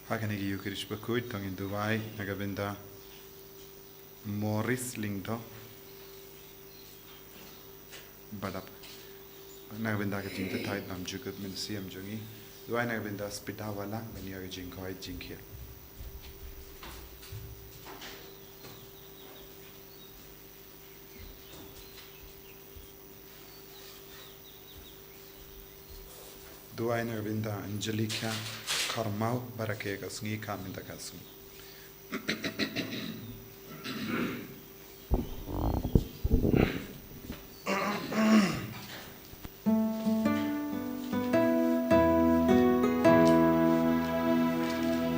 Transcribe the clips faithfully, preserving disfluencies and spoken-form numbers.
Ha kane ka Eucharist bakhuid to ngin duwai na ka bynta Morris Lyngdoh, ba dap na ka bynta ka jingtharai bymjukut mynsiem jong ngi. Duwai na ka bynta Spida Wala ban ïa ka jingkhuid jingkhiah. Duwai na ka bynta Angelica Kharmau, ba rakhe ka sngi ka mynta ka sngi.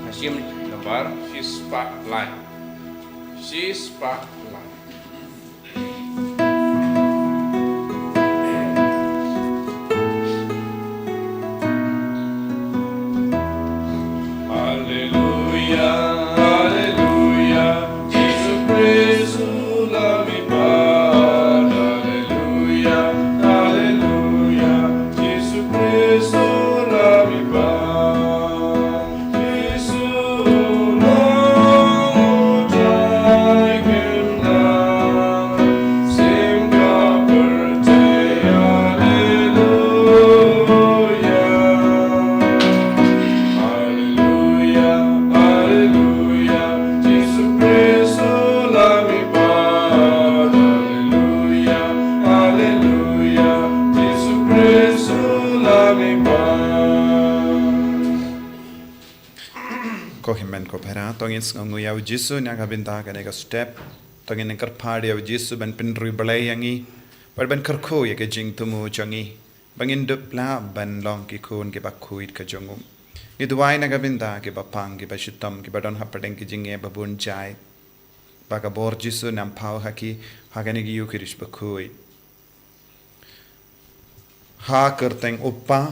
Hashim nambar shispah lai. Shispah lai. Alleluia, alleluia, Jesu Kristu la mi pat. Alleluia, alleluia, Jesu Kristu la mi pat. Jesu la u trai kynrad. Sngewbha pyrthei, alleluia. Alleluia, alleluia, Jesu Kristu la mi pat. Alleluia, alleluia, Jesu Kristu la mi pat. Ko hynmen ko para, to ngin sngewnguh ïa u Jisu na ka bynta kane ka step. To ngin kyrpad ïa u Jisu ban pynriewblei ïa ngi, bad ban kyrkhu ïa ka jingthmu jong ngi, ba ngin dup lah ban long ki khun kiba khuid ka jong u. Ngi duwai na ka bynta kiba pang, kiba shitom, kiba don hapdeng ki jingeh ba bun jait, ba ka bor Jisu un ym poi ha ki ha kane ka Eucharist bakhuid. Ha ka kyrteng u Kpa,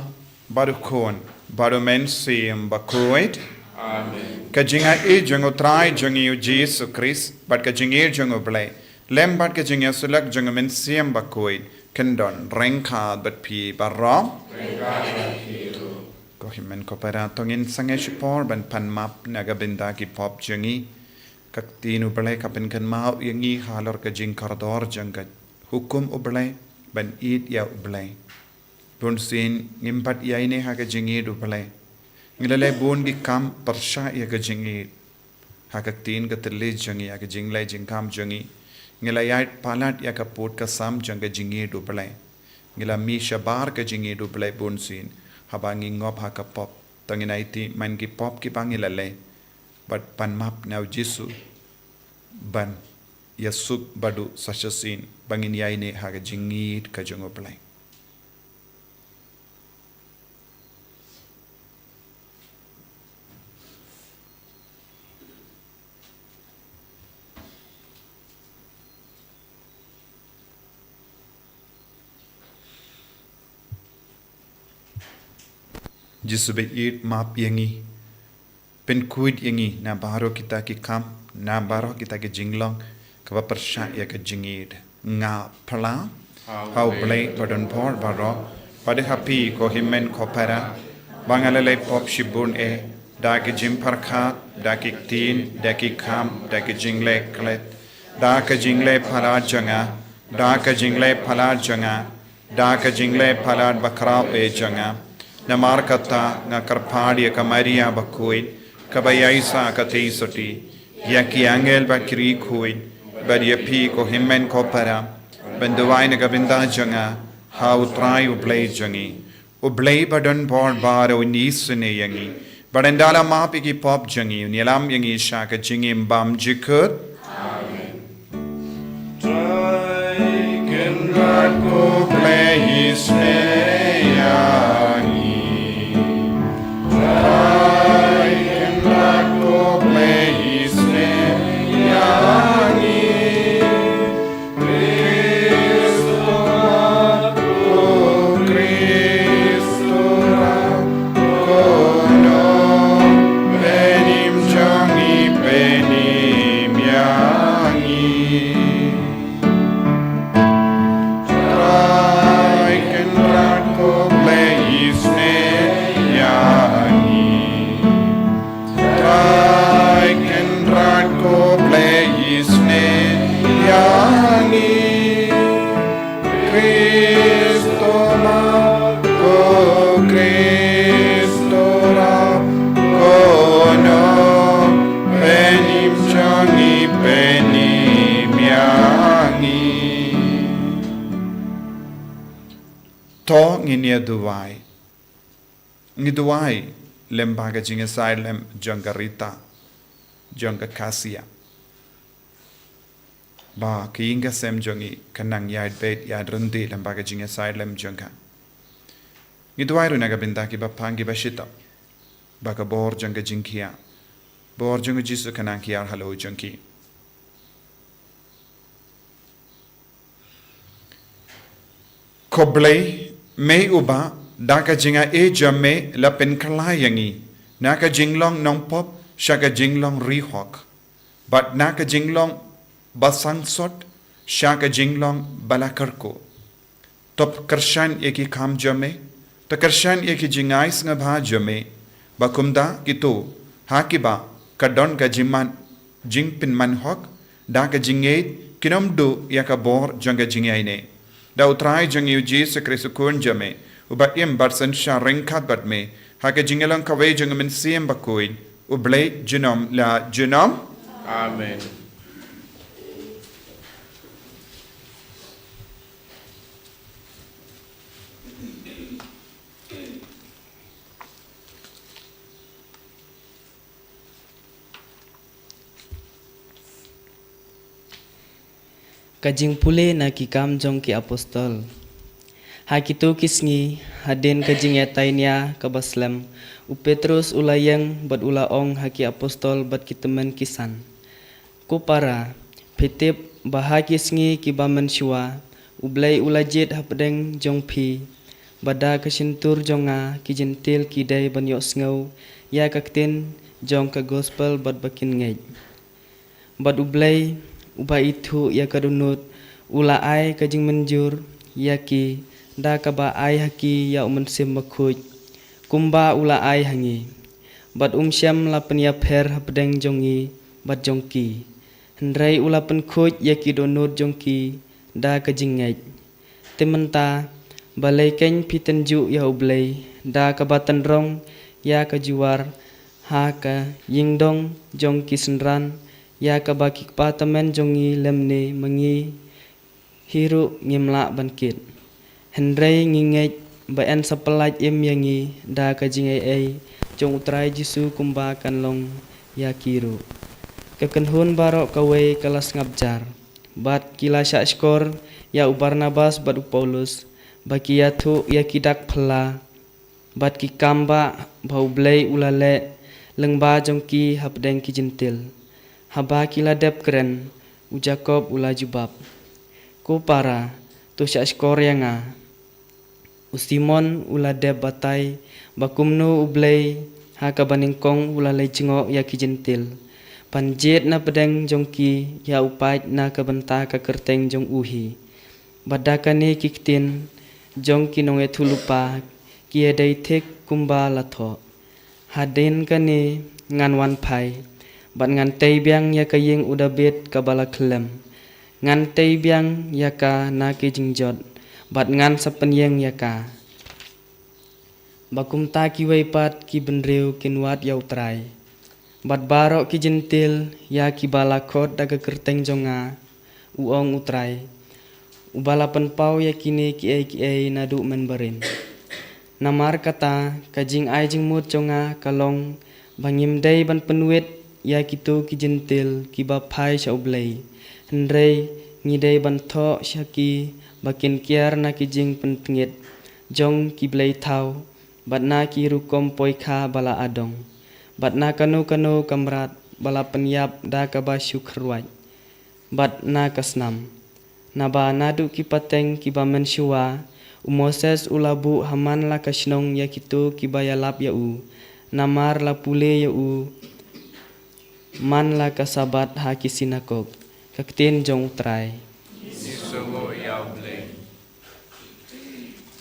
bad u Khun, bad u Mynsiem Bakhuid. Amen. Ka jingaiei jong u Trai jong ngi u Jisu Krist, bad ka jingïeit jong u Blei, lem bad ka jingïasyllok jong u Mynsiem Bakhuid, kin don ryngkat bad phi baroh. Ryngkat bad phi ruh. Ko hynmen ko para, to ngin sangeh shipor ban pan map na ka bynta ki pop jong ngi. Ka ktien u Blei ka pynkynmaw ïa ngi halor ka jingkordor jong ka hukum u Blei, ban ïeit ïa u Blei. Bunsien ngim pat ïaineh ha ka jingïeit u Blei. Ngi la leh bun ki kam pyrshah ïa ka jingïeit. Ha ka ktien ka thylliej jong ngi, ha ka jingleh jingkam jong ngi, ngi la ïaid palat ïa ka pud ka sam jong ka jingïeit u Blei. Ngi la mih shabar ka jingïeit u Blei bunsien, haba ngi ngop ha ka pop. To ngin aiti man ki pop kiba ngi la leh, bad pan map na u Jisu, ban ïasuk bad u sa shisien, ba ngin ïaineh ha ka jingïeit ka jong u Blei. Jisu ba ïeit, map ïa ngi. Pynkhuid ïa ngi na baroh kita ki kam, na baroh kita ki jinglong, kaba pyrshah ïa ka jingïeit. Nga phla ha u Blei badonbor baroh, bad ha phi ko hynmen ko para, ba nga la leh pop shibun eh, da ki jingpyrkhat, da ki ktien, da ki kam, da ki jingleh klet, da ka jingleh palat jong nga, da ka jingleh palat jong nga, da ka jingleh palat bakhraw eh jong nga. Namar kata nga kyrpad ïa ka Maria bakhuid, kaba ïaisah katei sotti, ïa ki angel bad ki riewkhuid, bad ïa phi ko hynmen ko para, ban duwai na ka bynta jong nga ha u Trai u Blei jong ngi. U Blei badonbor baroh un isynei ïa ngi, bad ynda la map ïa ki pop jong ngi, un ïalam ïa ngi sha ka jingim bymjukut. Amen. Trai Kynrad ko Blei isynei ïa ngi. Trai Kynrad ko Blei isynei ïa ngi. Kristu, Kristu, ko nongpynim jong ngi, pynim ïa ngi. Trai Kynrad To ngin ïa duwai. Ngi duwai lem bad ka jingïasaid lem jong ka Rita, jong ka Kasia, ba ka ïing ka sem jong ngi kan nang ïaid beit ïaid ryndih lem bad ka jingïasaid lem jong ka. Ngi duwai ruh na ka bynta kiba pang kiba shitom, ba ka bor jong ka jingkhia, bor jong ka Jisu kan nang khia halor jong ki. Ko Blei, me uba da ka jingaiei jong me la pynkylla ïa ngi na ka jinglong nongpop sha ka jinglong rihok, bad na ka jinglong basangsot sha ka jinglong balakyrkhu. To pynkyrshan ïa ki kam jong me, to kyrshan ïa ki jingai sngewbha jong me, ba kumta kito ha kiba ka don ka jingman, jingpynman hok da ka jingngeit, kin ym duh ïa ka bor jong ka jingïaineh. Da U Trai jong ngi U Jisu Khrist U Khun jong me, uba im bad synshar ryngkat bad me ha ka jingïalong kawei jong U Mynsiem Bakhuid, U Blei junom la junom. Amen. Ka jingpule na Ki Kam Jong Ki Apostol. Ha kito ki sngi, hadien ka jingïatainia kaba slem, u Petrus u la ïeng bad u la ong ha ki apostol bad ki tymmen ki san: Ko para, phi tip ba ha ki sngi kiba mynshuwa, U Blei u la jied hapdeng jong phi, ba da ka shyntur jong nga ki Jentil ki dei ban ïohsngew ïa ka ktien jong ka gospel bad ba kin ngeit. Bad U Blei, uba ithuh ïa ka dohnud, u la ai ka jingmynjur ïa ki da kaba ai ha ki ïa U Mynsiem Bakhuid, kumba u la ai ha ngi. Bad um shym la pynïapher hapdeng jong ngi bad jong ki, hynrei u la pynkhuid ïa ki dohnud jong ki da ka jingngeit. Te mynta, balei kein phi tynjuh ïa U Blei da kaba tynrong ïa ka jubab ha ka jingdong jong ki synran, ïa kaba ki kpa tymmen jong ngi lymne ma ngi hi ruh ngim lah ban kit? Hynrei ngi ngeit ba yn sa pyllait im ïa ngi da ka jingaiei jong U Trai Jisu, kumba kan long ïa ki ruh. Ka kynhun baroh kawei ka la sngap jar, bad ki la shahshkor ïa u Barnabas bad u Paulus, ba ki ïathuh ïa ki dak phylla bad ki kam ba, ba U Blei u la leh lyngba jong ki hapdeng ki Jentil. Haba ki la dep kren, u Jakob u la jubab: Ko para, to shahshkor ïa nga. U Simon u la dep batai ba kumno U Blei ha kaba nyngkong u la leit jngoh ïa ki Jentil, ban jied na pdeng jong ki ïa u paid na ka bynta ka kyrteng jong u hi. Bad da kane ki ktien jong ki nongïathuhlypa ki ïadei thik kumba la thoh: Hadien kane ngan wan phai, bad ngan tei biang ïa ka ïing u Dabid kaba la khyllem. Ngan tei biang ïa ka na ki jingjot, bad ngan sa pynïeng ïa ka. Ba kumta kiwei pat ki bynriew kin wad ïa U Trai, bad baroh ki Jentil ïa kiba la khot da ka kyrteng jong nga, u ong U Trai, uba la pynpaw ïa kine kiei kiei naduh mynbarim. Namar kata, ka jingai jingmut jong nga ka long ba ngim dei ban pynwit ïa kito ki Jentil kiba phai sha U Blei, hynrei ngi dei ban thoh sha ki ba kin kiar na ki jingpyntngit jong ki blei thaw, bad na ki rukom poikha ba la adong, bad na kano kano ka mrad ba la pynïap da kaba shu kyrwat, bad na ka snam. Naba naduh ki pateng kiba mynshuwa, u Moses u la buh ha man la ka shnong ïa kito kiba ïalap ïa u, namar la pule ïa u man la ka Sabbath ha ki sinakok. Ka ktien jong U Trai. Ïa U Blei.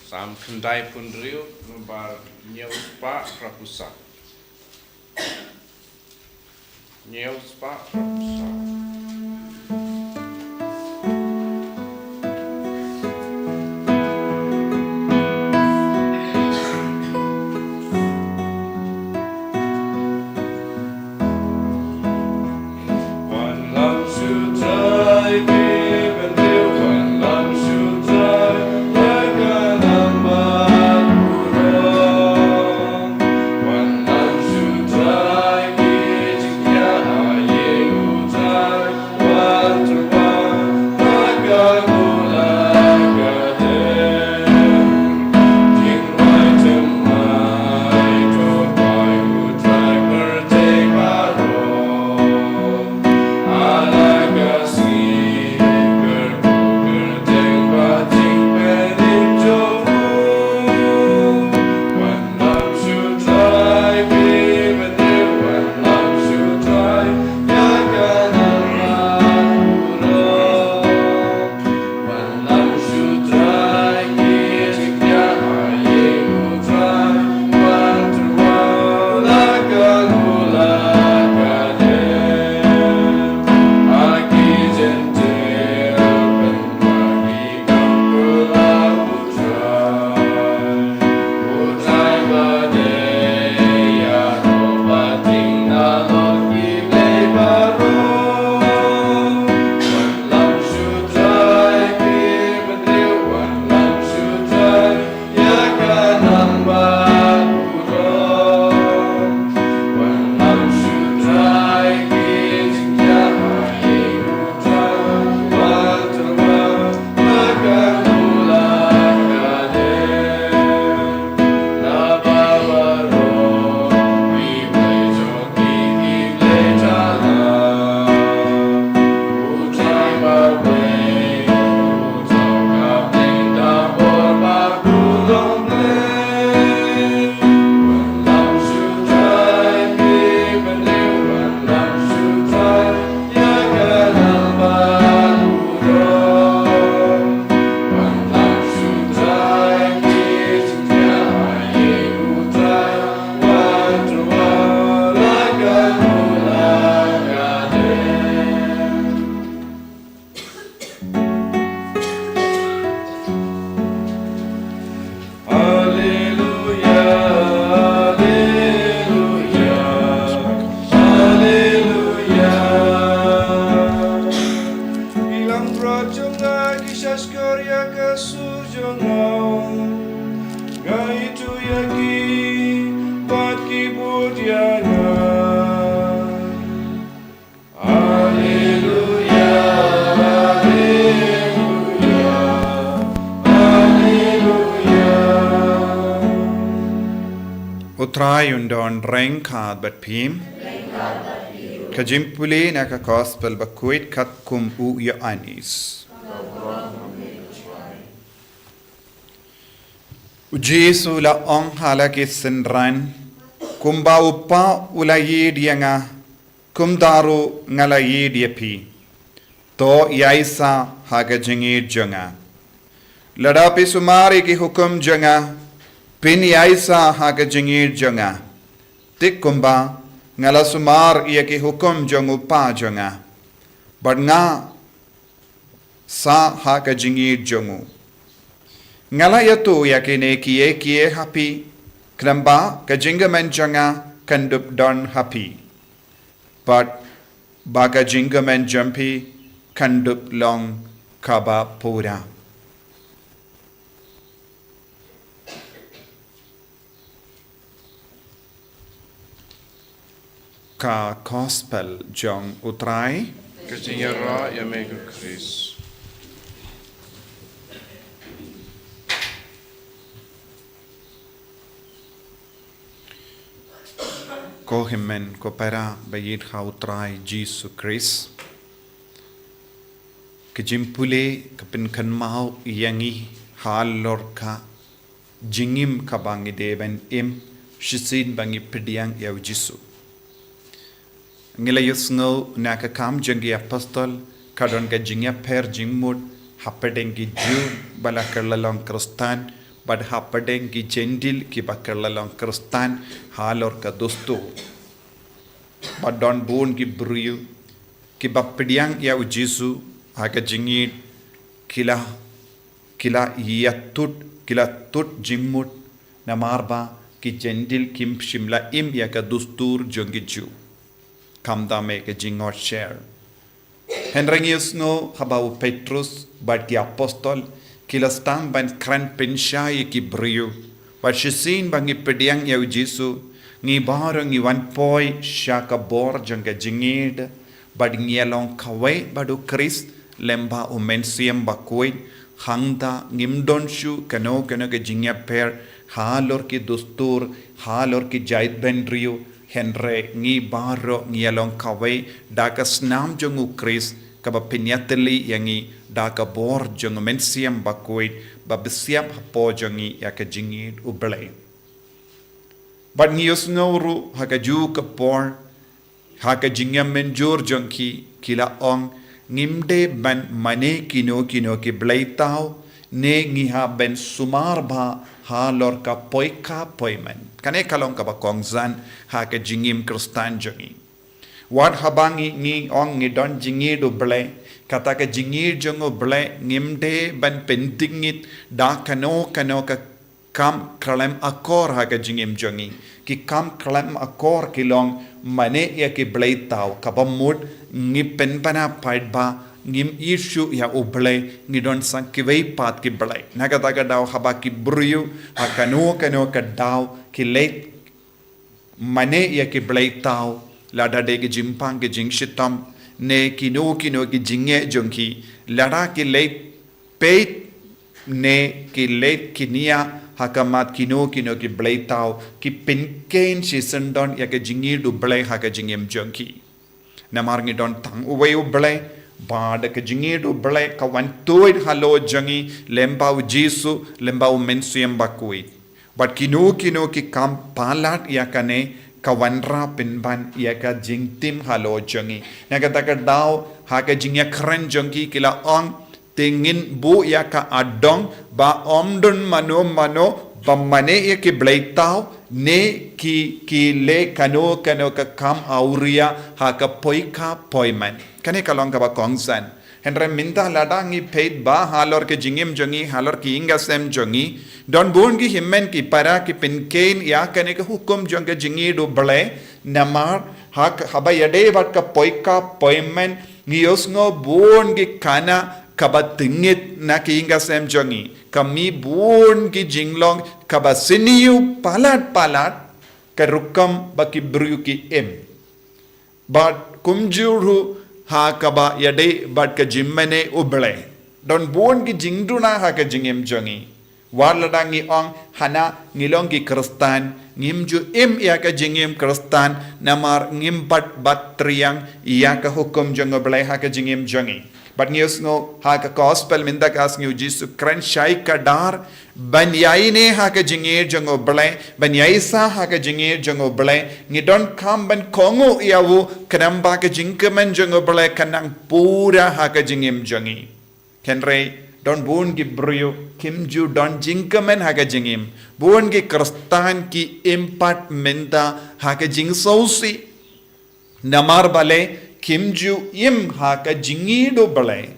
Salm khyndaiphew hynriew, nombar hynñiew spah phra phew saw. Hynñiew spah phra phew saw. Trai un don ryngkat bad phi. Ka jingpule na ka Gospel bakhuid katkum u Ïoannis. U Jisu u la ong ha la ki synran, kumba u Kpa u la ïeit ïa nga, kumta ruh nga la ïeit ïa phi. To ïaisah ha ka jingïeit jong nga. Lada phi sumar ïa ki hukum jong nga, phin ïaisah ha ka jingïeit jong nga. Thik kumba nga la sumar ïa ki hukum jong u Kpa jong nga, bad nga sah ha ka jingïeit jong u. Nga la ïathuh ïa kine kiei kiei ha phi, khnang ba ka jingkmen jong nga kan dup don ha phi, bad ba ka jingkmen jong phi kan dup long kaba pura. Ka Gospel jong u Trai. Ka jingïaroh ïa me ko Khrist. Ko hynmen ko para ba ïeit ha u Trai Jisu Khrist. Ka jingpule ka pynkynmaw ïa ngi halor ka jingim kaba ngi dei ban im shisien ba ngi pdiang ïa u Jisu. Ngi la ïohsngew na ka Kam jong ki Apostol, ka don ka jingïapher jingmut hapdeng ki Jiw ba la kylla long Khristan bad hapdeng ki Jentil kiba kylla long Khristan halor ka dustur. Ba don bun ki briew kiba pdiang ïa u Jisu ha ka jingïeit, ki la, ki la ïatud, ki la tud jingmut, namar ba ki Jentil kim shym la im ïa ka dustur jong ki Jiw. Khamtam ïa ka jingngeit sher. Hynrei ngi ïohsngew haba u Petrus bad ki Apostol ki la sdang ban kren pynshai ïa ki briew. Bad shisien ba ngi pdiang ïa u Jisu, ngi baroh ngi wan poi sha ka bor jong ka jingïeit, bad ngi ïa long kawei bad u Khrist, lem bad u Mynsiem Bakhuid, hangta ngim don shuh kano kano ka jingïapher halor ki dustur, halor ki jaitbynriew, hynrei ngi baroh ngi ïa long kawei da ka snam jong u Khrist, kaba pynïatylli ïa ngi da ka bor jong u Mynsiem Bakhuid, ba bisiap hapoh jong ngi ïa ka jingïeit U Blei. Bad ngi ïohsngew ruh ha kajuh ka por, ha ka jingïamynjur jong ki, ki la ong, ngim dei ban mane kino kino ki bleitaw, ne ngi hap ban sumar bha halor ka poi ka poi man. Kane ka long kaba kongsan ha ka jingim Khristan jong ngi. Wat haba ngi, ngi ong ngi don jingïeit U Blei, kata ka jingïeit jong U Blei ngim dei ban pyntngit da kano kano ka kam khlem akor ha ka jingim jong ngi. Ki kam khlem akor ki long mane ïa ki bleitaw, kaba mut ngi pynbna paidbah, ngim ïeit shuh ïa U Blei, ngi don sa kiwei pat ki blei. Na kata ka daw haba ki briew ha kano kano ka daw ki leit mane ïa ki bleitaw, lada dei ki jingpang ki jingshitom, ne kino kino ki jingeh jong ki, lada ki leit peit ne ki leit ki nia ha khmat kino kino ki bleitaw, ki pynkheiñ shisyndon ïa ka jingïeit U Blei ha ka jingim jong ki. Namar ngi don tang uwei U Blei, bad ka jingïeit U Blei ka wan tuid halor jong ngi, lem bad u Jisu, lem bad u Mynsiem Bakhuid. Bad kino kino ki kam palat ïa kane, ka wanrah pynban ïa ka jingtim halor jong ngi. Na kata ka daw, ha ka jingïakren jong ki ki la ong, te ngin buh ïa ka adong, ba ym don mano mano ba mane ïa ki bleitaw, ne ki, ki leh kano kano ka kam awria ha ka poi ka poi man. Kane ka long kaba kongsan. Hynrei mynta lada ngi peit bha halor ka jingim jong ngi, halor ki ïing ki sem jong ngi, don bun ki hynmen ki para ki pynkheiñ ïa kane ka hukum jong ka jingïeit U Blei, namar ha ka, haba ïadei bad ka poi ka poi man, ngi ïohsngew bun ki khana kaba tyngit na ki ïing ki sem jong ngi. Ka mih bun ki jinglong kaba sniew palat palat, ka rukom ba ki briew ki im. Bad kumjuh ruh ha kaba ïadei bad ka jingmane U Blei. Don bun ki jingduna ha ka jingim jong ngi. Wat lada ngi ong hana ngi long ki Khristan, Ngim ju im ïa ka jingim Khristan, namar ngim bat bat triang ïa ka hukum jong U Blei ha ka jingim jong ngi. Bad ngi ïohsngew ha ka gospel mynta ka sngi U Jisu kren shai kdar, ban ïaineh ha ka jingïeit jong U Blei, ban ïaisah ha ka jingïeit jong U Blei, ngi donkam ban kohnguh ïa u, khnang ba ka jingkmen jong U Blei kan nang pura ha ka jingim jong ngi. Hynrei don bun ki briew kim ju don jingkmen ha ka jingim. Bun ki Khristan ki im pat mynta ha ka jingsngewsih. Namar balei? Kim ju im ha ka jingïeit U Blei.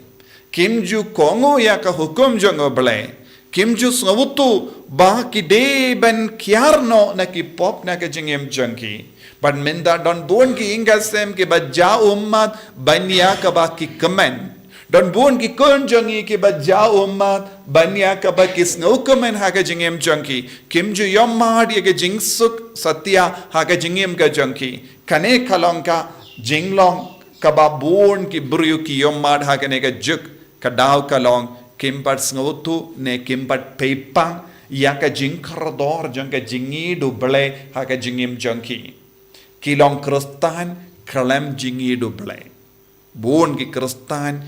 Kim ju kohnguh ïa ka hukum jong U Blei. Kim ju sngewthuh ba ki dei ban kiar noh na ki pop na ka jingim jong ki. Bad mynta don bun ki ïing ki sem kiba jah ummat ban ïa kaba ki kmen. Don bun ki khun jong ngi kiba jah ummat ban ïa kaba ki sngewkmen ha ka jingim jong ki. Kim ju ïohmad ïa ka jingsuk satia ha ka jingim ka jong ki. Kane ka long ka jinglong kaba bun ki briew ki ïohmad ha kane ka juk. Ka daw ka long kim pat sngewthuh ne kim pat peit pang ïa ka jingkordor jong ka jingïeit U Blei ha ka jingim jong ki. Ki long Khristan khlem jingïeit U Blei. Bun ki Khristan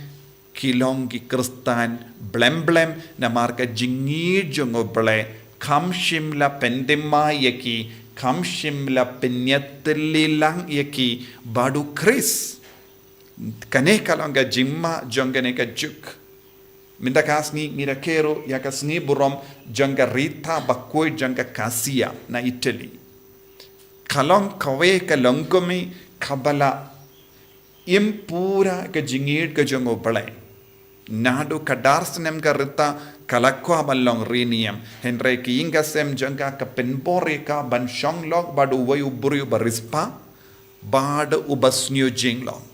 ki long ki Khristan blem blem, namar ka jingïeit jong U Blei kam shym la pynthymmai ïa ki, kam shym la pynïatylli lang ïa ki bad U Khrist. Kane ka long ka jingma jong kane ka juk. Mynta ka sngi ngi rakhe ruh ïa ka sngi burom jong ka Rita bakhuid jong ka Cassia na Italy. Ka long kawei ka longkmie kaba la im pura ka jingïeit ka jong U Blei. Naduh kdar snem ka Rita ka la kwah ban long riewniam. Hynrei ki ïing ki sem jong ka ka pynbor ïa ka ban shong lok bad uwei u briew uba riewspah bad uba sniew jinglong.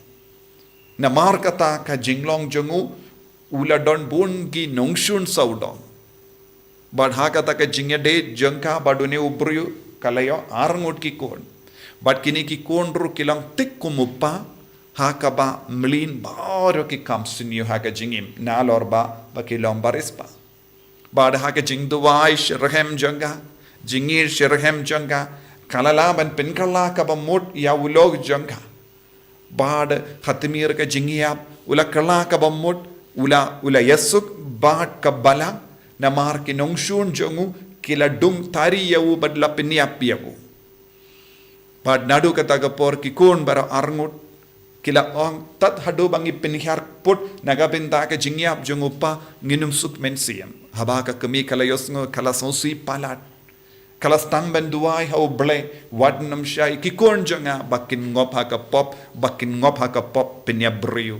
Namar kata ka jinglong jong u u la don bun ki nongshun sawdong. Bad ha kata ka jingïadei jong ka bad une u briew ka la ïoh arngut ki khun. Bad kine ki khun ruh ki long thik kum u kpa ha kaba mlien baroh ki kam sniew ha ka jingim nalor ba ba ki long ba riewspah. Bad ha ka jingduwai shitrhem jong ka, jingïeit shitrhem jong ka, ka la lah ban pynkylla kaba mut ïa u lok jong ka. Bad ha khmih ka jingïap u la kylla kaba mut, u la, u la ïasuk bad ka balang, namar ki nongshun jong u ki la dung tari ïa u bad la pynïap ïa u. Bad naduh kata ka por ki khun baroh arngut ki la ong, tad haduh ba ngi pynhiar pud na ka bynta ka jingïap jong u kpa ngin ym suk mynsiem. Haba ka khmih ka la ïohsngew ka la sngewsih palat. Ka la sdang ban duwai ha U Blei, wat nym shah ïa ki khun jong nga ba kin ngop ha ka pop, ba kin ngop ha ka pop pynïap briew.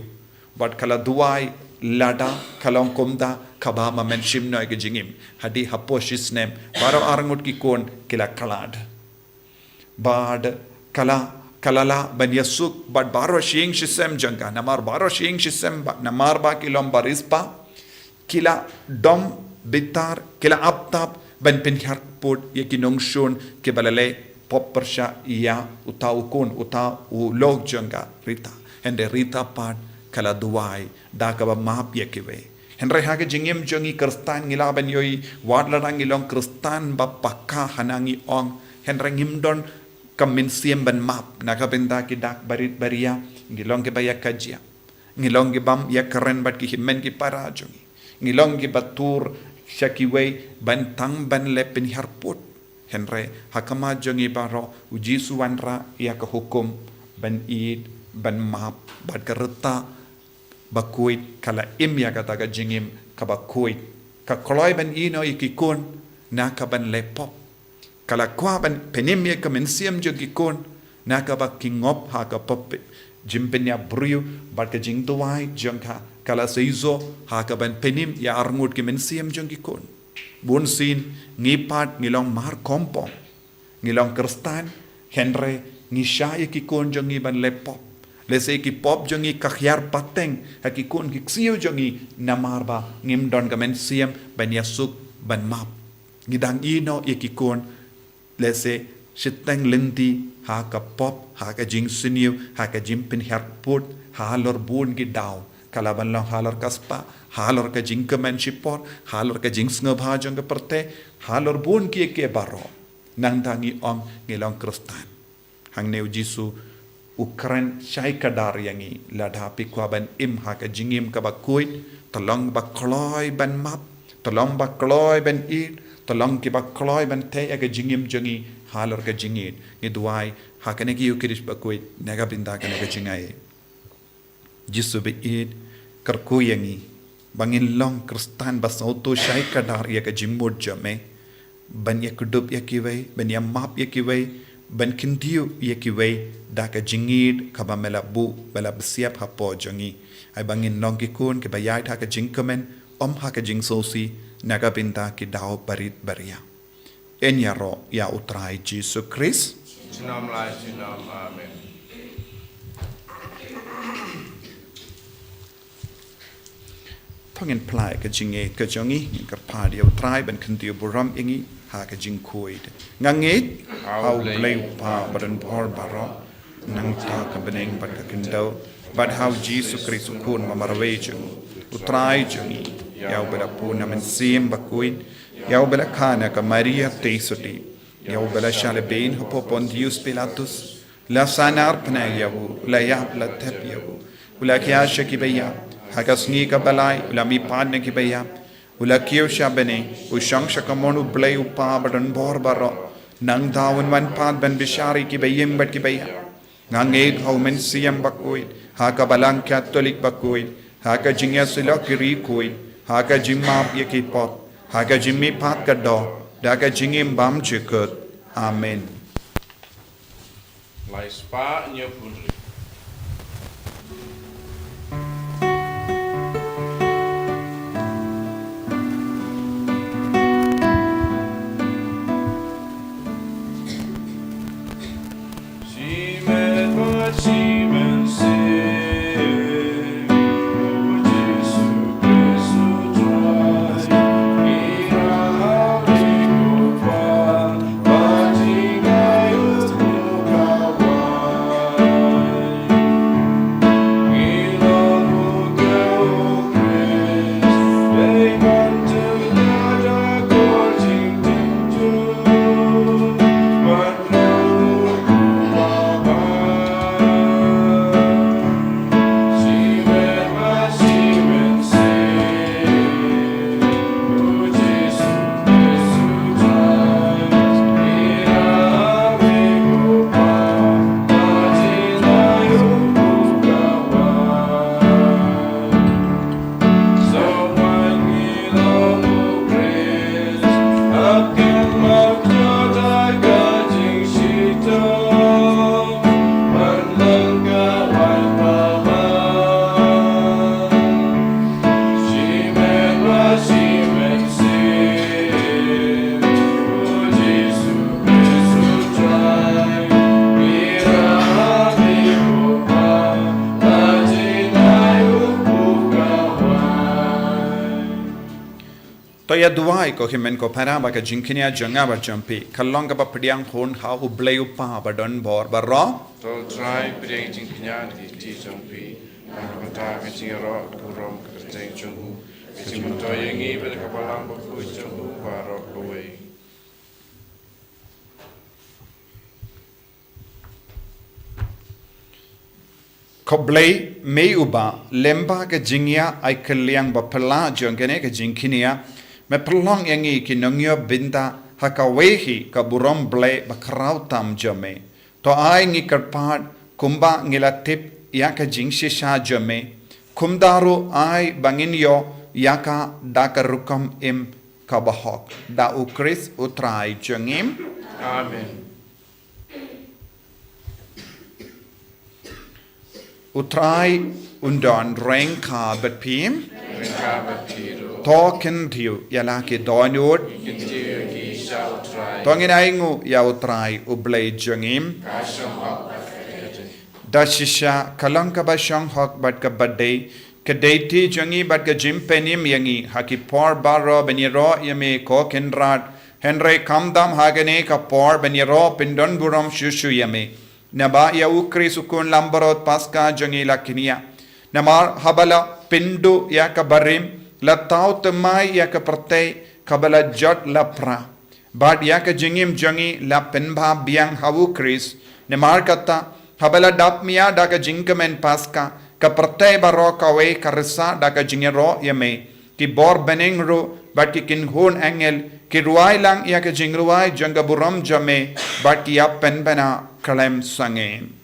Bad ka la duwai lada ka long kumta kaba ma men shim noh ïa ka jingim. Hadien hapoh shi snem baroh arngut ki khun ki la khlad. Bad ka la, ka la lah ban ïasuk bad baroh shi ïing shi sem jong ka, namar baroh shi ïing shi sem ba, namar ba ki long ba riewspah, ki la dom bitar, ki la ap tap ban pynhiar pud ïa ki nongshun kiba la leh pop pyrshah ïa uta u khun, uta u lok jong ka Rita. Hynrei Rita pat ka la duwai da kaba map ïa kiwei. Hynrei ha ka jingim jong ngi Khristan ngi lah ban ïohi, wat lada ngi long Khristan ba paka hana ngi ong, hynrei ngim don ka mynsiem ban map na ka bynta ki dak barit baria. Ngi long kiba ïa ka jia, ngi long ki bym ïa kren bad ki hynmen ki para jong ngi. Ngi long kiba tur sha kiwei ban tang ban leh pynhiar pud. Hynrei ha khmat jong ngi baroh U Jisu wanrah ïa ka hukum ban ïeit, ban map. Bad ka Rita bakhuid ka la im ïa kata ka jingim kaba khuid. Ka kloi ban ïehnoh ïa ki khun na ka ban leh pop. Ka la kwah ban pynim ïa ka mynsiem jong ki khun na kaba ki ngop ha ka pop jingpynïap briew, bad ka jingduwai jong ka ka la seisoh ha ka ban pynim ïa arngut ki mynsiem jong ki khun. Bunsien ngi pat ngi long mar kompong. Ngi long Khristan, hynrei ngi shah ïa ki khun jong ngi ban leh pop. Lehse ki pop jong ngi ka hiar pateng ha ki khun ki ksiew jong ngi namar ba ngim don ka mynsiem ban ïasuk ban map. Ngi dang ïehnoh ïa ki khun lehse shiteng lynti ha ka pop, ha ka jingsniew, ha ka jingpynhiar pud, halor bun ki daw. Ka lah ban long halor ka spah, halor ka jingkmen shipor, halor ka jingsngewbha jong ka pyrthei, halor bun kiei kiei baroh. Nangta ngi ong ngi long Khristan. Hangne u Jisu u kren shai kdar ïa ngi, lada phi kwah ban im ha ka jingim kaba khuid, to long ba kloi ban map, to long ba kloi ban ïeit, to long kiba kloi ban tei ïa ka jingim jong ngi halor ka jingïeit. Ngi duwai ha kane ka Ïukharist bakhuid na ka bynta kane ka jingaiei. Jisu baieit, kyrkhu ïa ngi ba ngin long Khristan ba sngewthuh shai kdar ïa ka jingmut jong me, ban ïakdup ïa kiwei, ban ïamap ïa kiwei, ban kyntiew ïa kiwei da ka jingïeit kaba me la buh, ba la bsiap hapoh jong ngi. Ai ba ngin long ki khun kiba ïaid ha ka jingkmen, ym ha ka jingsngewsih, na ka bynta ki daw barit baria. Yn ïaroh ïa u Trai Jisu Khrist. Junom la junom. Amen. To ngin phla ïa ka jingïeit ka jong ngi, ngin kyrpad ïa u Trai ban kyntiew burom ïa ngi ha ka jingkhuid. Nga ngeit ha u Blei u Kpa badonbor baroh, nangta ka bneng bad ka khyndew, bad ha u Jisu Khrist u Khun ba marwei jong u Trai jong ngi. Ïa uba la pun na Mynsiem Bakhuid, ïa uba la kha na ka Maria Theisotti, ïa uba la shah lehbeiñ hapoh Pontius Pilatus, la sahnarphna ïa u, u la ïap, la thep ïa u, u la khia sha kiba ïap, ha ka sngi kaba lai u la mihpat na kiba ïap, u la kiew sha bneng, u shong sha kamon u Blei u Kpa badonbor baroh, nangta un wan pat ban bishar ïa kiba ïeng bad kiba ïap. Nga ngeit ha u Mynsiem Bakhuid, ha ka Balang Katholik bakhuid, ha ka jingïasyllok ki riewkhuid, ha ka jingmap ïa ki pop, ha ka jingmihpat ka doh, da ka jingim bymjukut. Amen. Lai spah hynñiew phew hynriew. To ïa duwai ko hynmen ko para ba ka jingkñia jong nga bad jong phi kan long kaba pdiang hun ha u Blei u Kpa badonbor baroh. To Trai pdiang jingkñia na ki kti jong phi, na ka bynta ka jingïaroh ka burom ka kyrteng jong u, ka jingmyntoi ïa ngi bad ka Balang Bakhuid jong u baroh kawei. Ko Blei, me uba lyngba ka jingïa ai kylliang ba phylla jong kane ka jingkñia me pynlong ïa ngi ki nongïoh bynta ha kawei hi ka burom Blei ba khraw tam jong me. To ai ngi kyrpad kumba ngi la tip ïa ka jingshisha jong me, kumta ruh ai ba ngin ïoh ïa ka da ka rukom im kaba hok. Da u Khrist u Trai jong ngi. Amen. U Trai un don ryngkat bad phi. Ryngkat bad phi ruh. To kyntiew ïa la ki dohnud. Kyntiew ïa ki sha u Trai. To ngin ainguh ïa u Trai u Blei jong ngi. Ka shong hok bad ka dei. Da shisha ka long kaba shong hok bad kaba dei, ka dei kti jong ngi bad ka jingpynim ïa ngi ha ki por baroh ban ïaroh ïa me ko Kynrad. Hynrei khamtam ha kane ka por ban ïaroh pyndonburom shuh shuh ïa me. Naba ïa u Khrist u Khun Langbrot Paska jong ngi la kñia. Namar haba la pynduh ïa ka barim, la thaw thymmai ïa ka pyrthei kaba la jot la pra. Bad ïa ka jingim jong ngi la pynbha biang ha u Khrist. Namar kata, haba la dap mia da ka jingkmen Paska, ka pyrthei baroh kawei ka risa da ka jingïaroh ïa me. Ki bor bneng ruh, bad ki kynhun angel, ki rwai lang ïa ka jingrwai jong ka burom jong me, bad ki ïa pynbna khlem sangeh.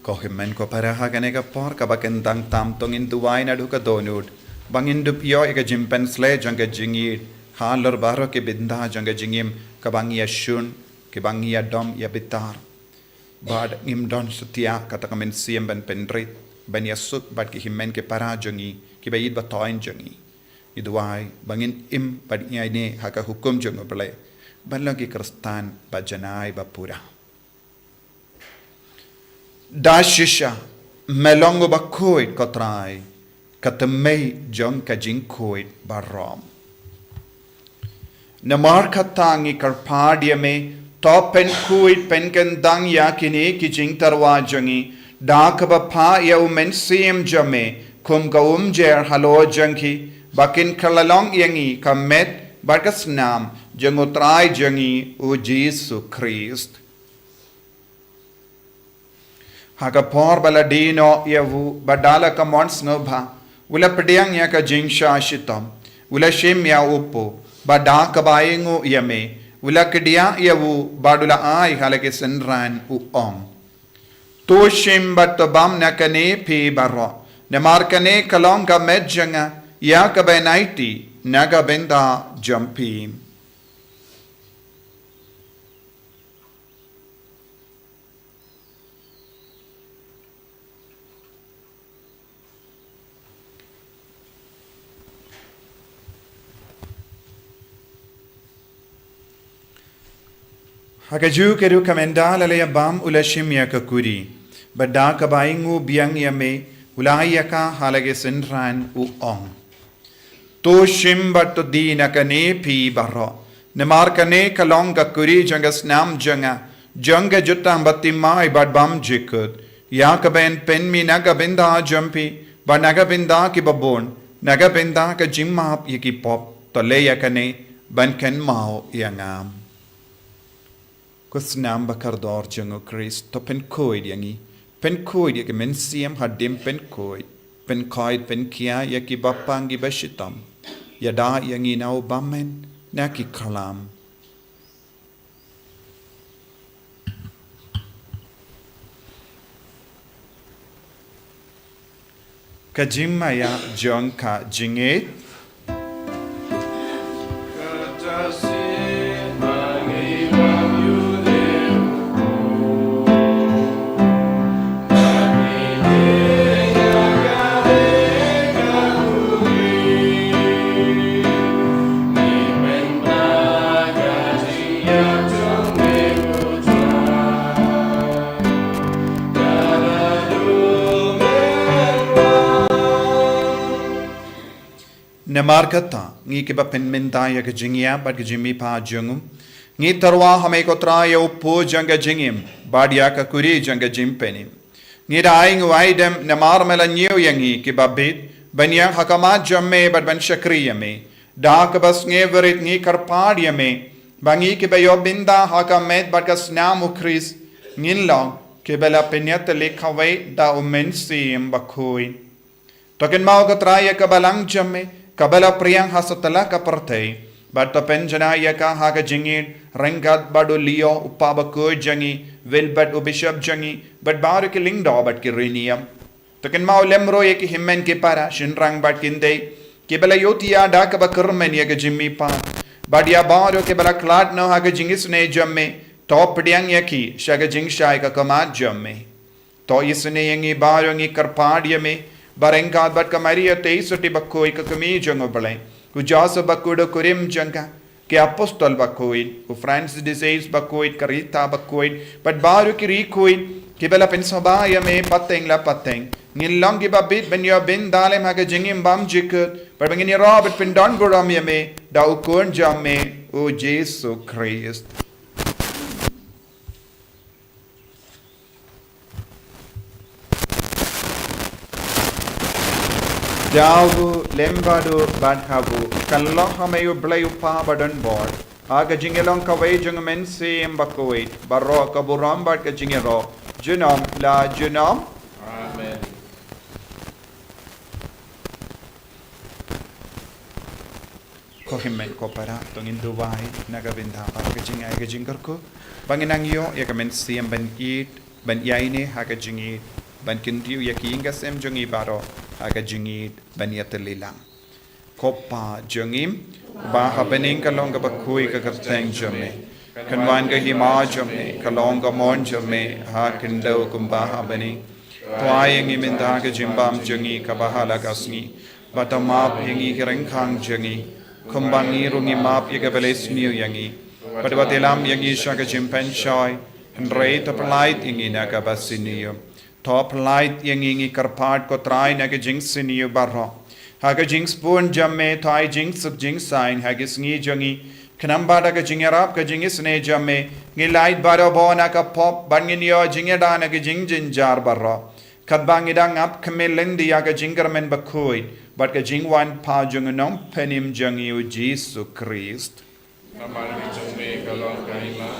Ko hynmen ko para, ha kane ka por kaba kyntang tam, to ngin duwai naduh ka dohnud, ba ngin dup ïoh ïa ka jingpynshlei jong ka jingïeit halor baroh ki bynta jong ka jingim, kaba ngi ïa shun, kiba ngi ïa dom ïa bitar. Bad ngim don satia kata ka mynsiem ban pynrit, ban ïasuk bad ki hynmen ki para jong ngi, kiba ïeit ba thoiñ jong ngi. Ngi duwai ba ngin im bad ïaineh ha ka hukum jong U Blei, ban long ki Khristan ba janai ba pura. Da shisha, me long uba khuid, ko Trai, ka tymmen jong ka jingkhuid baroh. Namar kata ngi kyrpad ïa me, to pynkhuid pynkyndang ïa kine ki jingtyrwa jong ngi, da kaba phah ïa u Mynsiem jong me kum ka umjer halor jong ki, ba kin kylla long ïa ngi ka met bad ka snam jong U Trai jong ngi U Jisu Khrist. Ha ka por ba la die noh ïa u, bad da la ka mon sngewbha, u la pdiang ïa ka jingshah shitom, u la shim ïa u kpu, bad da kaba ainguh ïa me, u la kdiah ïa u, bad u la ai ha la ki synran, u ong: To shim bad to bam na kane phi baroh, namar kane ka long ka met jong nga, ïa kaba yn aiti na ka bynta jong phi. Ha kajuh ka rukom, ynda la ïa bam, u la shim ïa ka kuri, bad da kaba ainguh biang ïa me, u la ai ïa ka ha la ki synran, u ong: To shim bad to die na kane phi baroh, namar kane ka long ka kuri jong ka snam jong nga, jong ka jutang baptisma bad bymjukut, ïa kaba yn pynmih na ka bynta jong phi bad na ka bynta kiba bun, na ka bynta ka jingmap ïa ki pop. To leh ïa kane ban kynmaw ïa nga. Ko snam ba kordor jong U Khrist, to pynkhuid ïa ngi, pynkhuid ïa ki mynsiem hadien pynkhuid, pynkhuid pynkhia ïa ki bapang ki bashitom, ïada ïa ngi na u bymman na ki khlam. Ka jingmaïa jong ka jingngeit. Namar kata, ngi kiba pynmynta ïa ka jingïap bad ka jingmihpat jong u, Ngi tyrwa ha me ko Trai ïa u pud jong ka jingim bad ïa ka kuri jong ka jingpynim. Ngi da ai nguaidem namar me la ñiew ïa ngi kiba bit ban ïeng ha khmat jong me bad ban shakri ïa me. Da kaba sngewrit ngi kyrpad ïa me ba ngi kiba ïoh bynta ha ka met bad ka snam u Khrist ngin long kiba la pynïatylli kawei da u Mynsiem Bakhuid. To kynmaw ko Trai ïa ka balang jong me kaba la pdiang ha satlak ka pyrthei bad to pynjanai ïa ka ha ka jingïeit ryngkat bad u Leo u Pap Bakhuid jong ngi, Wilbert u Bishop jong ngi bad baroh ki lyngdoh bad ki riewniam. To kynmaw lem ruh ïa ki hynmen ki para, shynrang bad kynthei kiba la ïohi ïa da kaba kyrmen ïa ka jingmihpat bad ïa baroh kiba la khlad noh ha ka jingisynei jong me. To pdiang ïa ki sha ka jingshai ka khmat jong me. To isynei ïa ngi baroh, ngi kyrpad ïa me ba ryngkat bad ka Maria Theisotti Bakhuid ka kmie jong u Blei, u Joseph Bakhuid u kurim jong ka, ki apostol bakhuid, u Francis de Sales Bakhuid, ka Rita Bakhuid bad baroh ki riewkhuid kiba la pynsngewbha ïa me pateng la pateng, ngin long kiba bit ban ïoh bynta lem ha ka jingim bym jukut bad ba ngin ïaroh bad pyndonburom ïa me da u Khun jong me u Jisu Khrist. Da u lem bad u bad ha u, kan long ha me u Blei u Kpa badonbor, ha ka jingïalong kawei jong u Mynsiem Bakhuid, baroh ka burom bad ka jingïaroh junom la junom. Amen. Ko hynmen ko para, to ngin duwai na ka bynta baroh ka jingai ka jingkyrkhu ba ngin nang ïoh ïa ka mynsiem ban ïeit, ban ïaineh ha ka jingïeit, ban kyntiew ïa ki ïing ka sem jong ngi baroh ha ka jingïeit ban ïatylli lang. Ko Pa jong ngi ba ha bneng, ka long kaba khuid ka kyrteng jong me. Kan wan ka hima jong me, ka long ka mon jong me ha khyndew kumba ha bneng. To ai ïa ngi mynta ka jingbam jong ngi kaba ha la ka sngi. Bad to map ïa ngi ki ryngkang jong ngi, kumba ngi ruh ngi map ïa kiba la isniew ïa ngi. Bad wat ïalam ïa ngi sha ka jingpynshoi, hynrei to pyllait ïa ngi na kaba sniew. To pyllait ïa ngi, ngi kyrpad ko Trai, na ka jingsniew baroh. Ha ka jingsbun jong me to ai jingsuk jingsaiñ ha ki sngi jong ngi. Khnang ba da ka jingïarap ka jingisynei jong me ngin lait barabor na ka pop bad ngin ïoh jingïada na ka jingjynjar baroh. Katba ngi dang ap khmih lynti ïa ka jingkyrmen bakhuid bad ka jingwan pat jong u Nongpynim jong ngi u Jisu Khrist. Namar ka jong me ka long ka hima,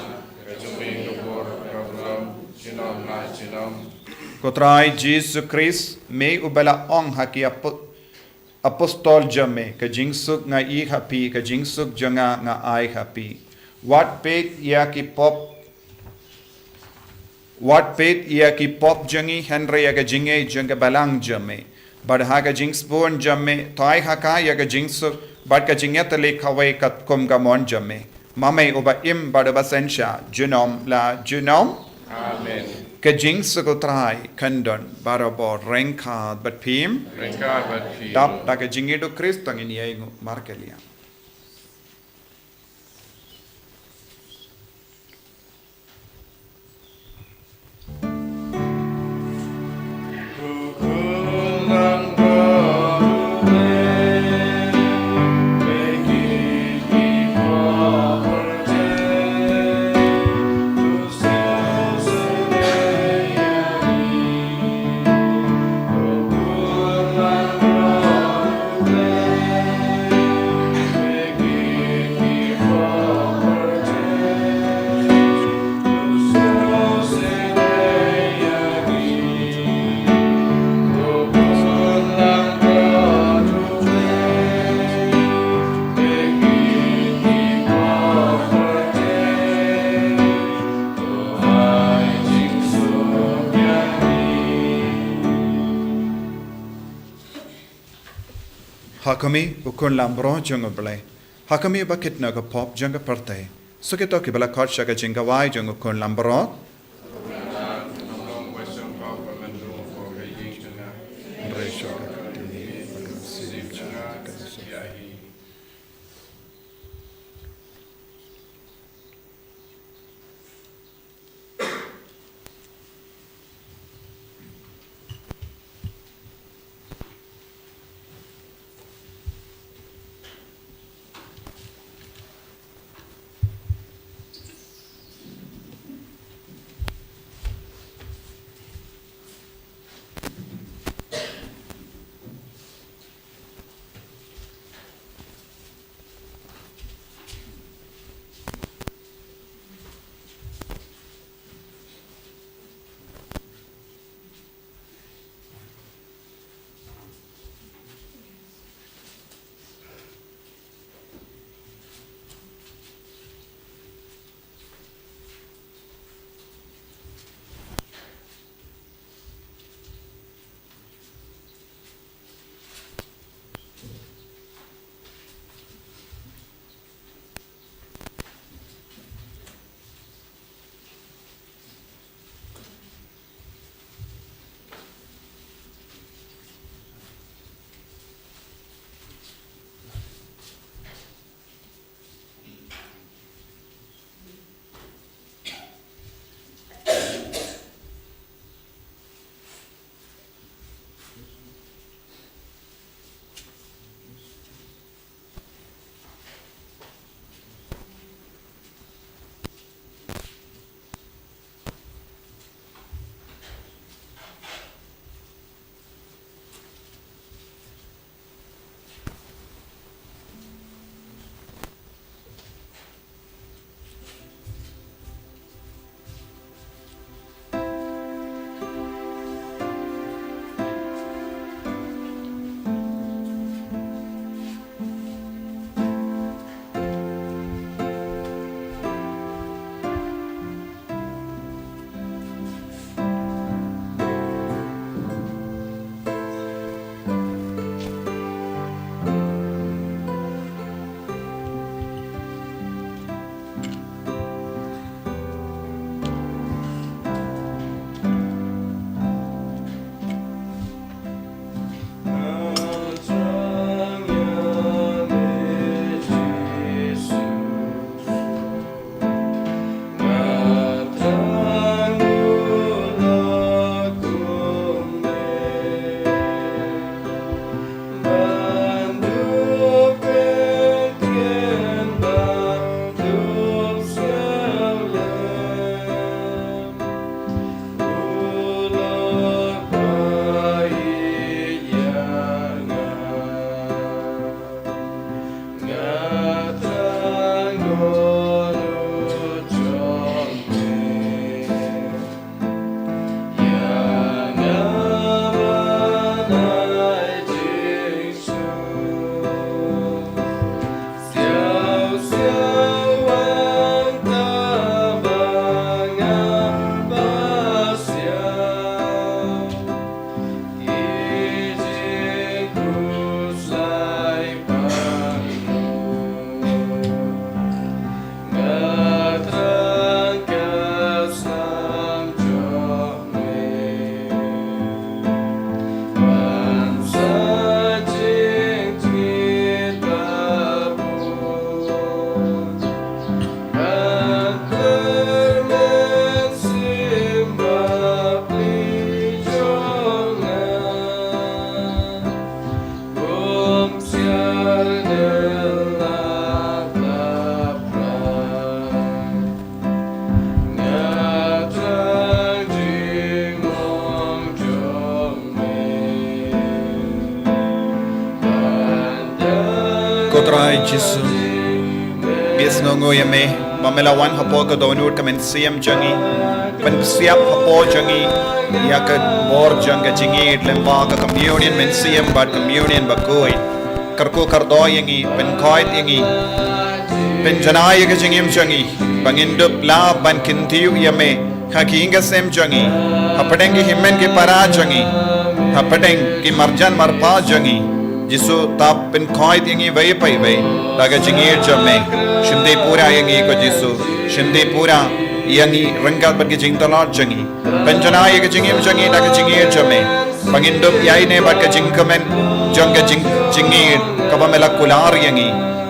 ka jong me ka bor, ka burom junom la junom. Ko Trai Jisu Khrist, me uba la ong ha ki apo-, apostol jong me, ka jingsuk nga ai ha phi, ka jingsuk jong nga nga ai ha phi. Wat peit ïa ki pop, wat peit ïa ki pop jong ngi, hynrei ïa ka jingngeit jong ka balang jong me. Bad ha ka jingsbun jong me to ai ha ka ïa ka jingsuk bad ka jingïatylli kawei katkum ka mon jong me. Ma me uba im bad uba synshar junom la junom. Amen. Ka jingsuk u Trai kan don barabor ryngkat bad phi. Ryngkat bad phi. Dap da ka jingïeit u Khrist, to ngin ïainguh markylliang. Ha khmih u khun langbrot jong U Blei. Ha khmih ba kit na ka pop jong ka pyrthei. Sa kito kiba la khot sha ka jingkhawai jong u khun langbrot. Trai Jisu, ngi sngewnguh ïa me ba me la wan hapoh ka dohnud ka mynsiem jong ngi, ban pynsiap hapoh jong ngi ïa ka bor jong ka jingïeit lyngba ka communion mynsiem bad communion bakhuid. Kyrkhu kyrdoh ïa ngi, pynkhuid ïa ngi, pynjanai ïa ka jingim jong ngi ba ngin dup lah ban kyntiew ïa me ha ki ïing ki sem jong ngi, hapdeng ki hynmen ki para jong ngi, hapdeng ki marjan marpa jong ngi. Jisu, to pynkhuid ïa ngi iwei pa iwei da ka jingïeit jong me. Shim dei pura ïa ngi ko Jisu. Shim dei pura ïa ngi ryngkat bad ki jingtlot jong ngi. Pynjanai ïa ka jingim jong ngi da ka jingïeit jong me, ba ngin dup ïaineh bad ka jingkmen jong ka jing, jingïeit kaba me la kular ïa ngi,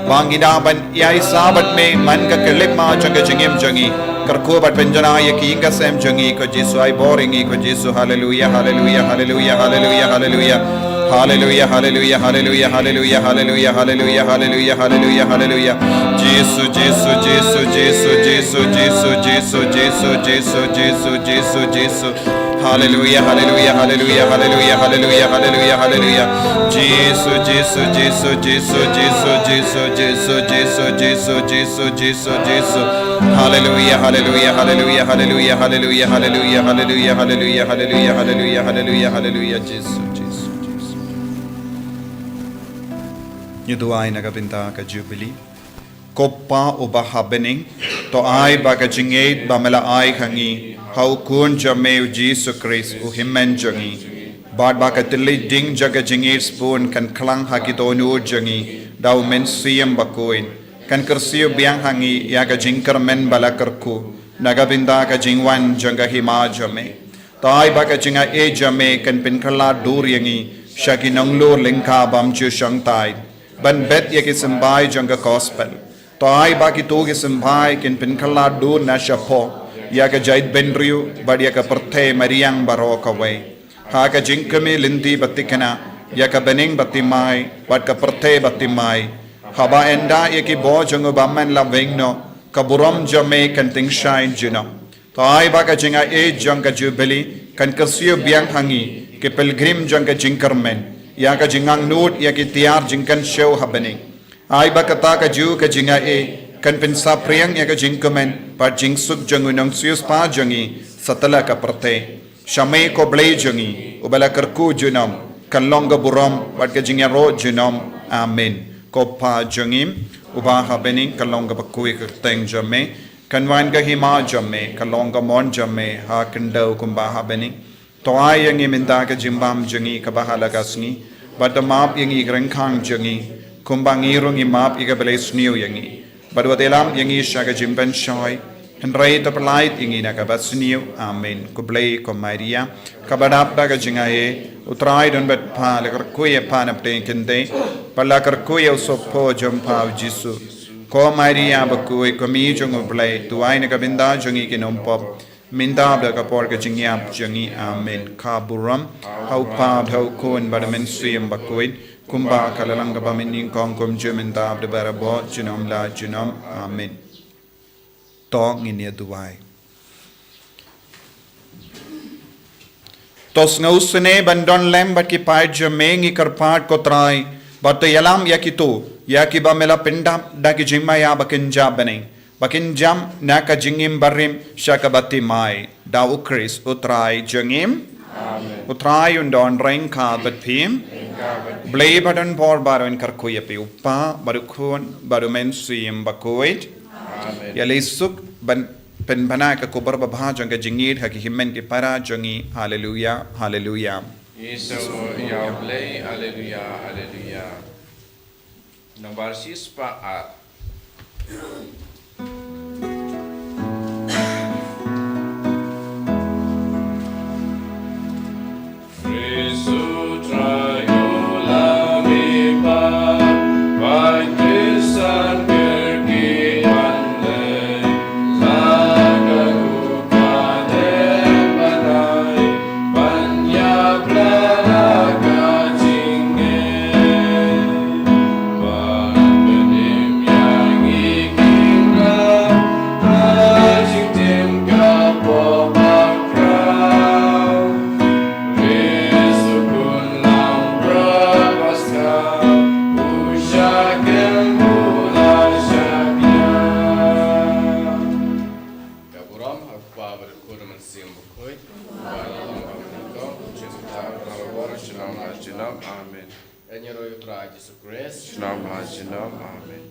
ba ngi da ban ïaisah bad me man ka khyllipmat jong ka jingim jong ngi. Kyrkhu bad pynjanai ïa ki ïing ki sem jong ngi ko Jisu. Ai bor ïa ngi ko Jisu. Haleluia, haleluia, haleluia, haleluia, haleluia. Haleluia, haleluia, haleluia, haleluia, haleluia, haleluia, haleluia, haleluia, haleluia. Jisu, Jisu, Jisu, Jisu, Jisu, Jisu, Jisu, Jisu, Jisu, Jisu, Jisu, Jisu. Haleluia, haleluia, haleluia, haleluia, haleluia, haleluia, haleluia. Jisu, Jisu, Jisu, Jisu, Jisu, Jisu, Jisu, Jisu, Jisu, Jisu, Jisu, Jisu. Haleluia, haleluia, haleluia, haleluia, haleluia, haleluia, Jisu, Jisu, Jisu. Ngi duwai na ka bynta ka Jubili. Ko Pa uba ha bneng, to ai ba ka jingïeit ba me la ai ha ngi ha u Khun jong me u Jisu Khrist u hynmen jong ngi, bad ba ka tylli ding jong ka jingïeit sbun kan khlang ha ki dohnud jong ngi da u Mynsiem Bakhuid, kan kyrsiew biang ha ngi ïa ka jingkyrmen ba la kyrkhu na ka bynta ka jingwan jong ka hima jong me. To ai ba ka jingaiei jong me kan pynkylla dur ïa ngi sha ki nonglor lyngkha bym ju shongthait, ban bet ïa ki symbai jong ka gospel. To ai ba kito ki symbai kin pynkylla dur na shapoh ïa ka jaitbynriew bad ïa ka pyrthei mariang baroh kawei, ha ka jingkmen lynti ba thikna ïa ka bneng ba thymmai bad ka pyrthei ba thymmai. Haba ynda ïa ki bor jong u bymman la weng noh, ka burom jong me kan tyngshaiñ junom. To ai ba ka jingaiei jong ka Jubili kan kyrsiew biang ha ngi ki pilgrim jong ka jingkyrmen ïa ka jingangnud ïa ki tiar jingkynshew ha bneng. Ai ba kata kajuh ka jingaiei kan pynsaphriang ïa ka jingkmen bad jingsuk jong u nongsiewspah jong ngi satlak ka pyrthei. Sha me ko Blei jong ngi, uba la kyrkhu junom, kan long ka burom bad ka jingïaroh junom. Amen. Ko Pa jong ngi uba ha bneng, kan long kaba khuid ka kyrteng jong me, kan wan ka hima jong me, kan long ka mon jong me ha khyndew kumba ha bneng. To ai ïa ngi mynta ka jingbam jong ngi kaba ha la ka sngi, bad to map ïa ngi ki ryngkhang jong ngi, kumba ngi ruh ngi map ïa kiba la isniew ïa ngi. Bad wat ïalam ïa ngi sha ka jingpynshoi, hynrei to pyllait ïa ngi na kaba sniew. Amen. Khublei ko Maria, kaba dap da ka jingaiei, u Trai u don bad pha. La kyrkhu ïa pha na pdeng ki kynthei, bad la kyrkhu ïa u sohpho jong pha u Jisu. Ko Maria bakhuid, ko Mei jong u Blei, duwai na ka bynta jong ngi ki nongpop, mynta bad ha ka por ka jingïap jong ngi. Amen. Ka burom ha u Pa, ha u Khun bad ha u Mynsiem Bakhuid, kumba ka la long kaba mynnyngkong, kumjuh mynta bad barabor, junom la junom. Amen. To ngin ïa duwai. To sngewsynei ban don lem bad ki paid jong me, ngi kyrpad ko Trai, bad to ïalam ïa kito ïa kiba me la pyndap da ki jingmaïa ba kynja bneng, ba kin jam na ka jingim barim sha kaba thymmai, da u Khrist u Trai jong ngi. Amen. U Trai un don ryngkat bad phi. Ryngkat bad phi. U Blei ba don bor baroh un kyrkhu ïa phi, u Pa bad u Khun bad u Mynsiem Bakhuid. Amen. Ïa leit suk ban pynbna ka khubor babha jong ka jingïeit ha ki hynmen ki para jong ngi. Haleluia, haleluia. Ïa u Blei, haleluia, haleluia. Nambar shispah ar. Junom. Amen. Ïa ngi ruh ïa u Trai Jisu Khrist. Junom ha junom. Amen.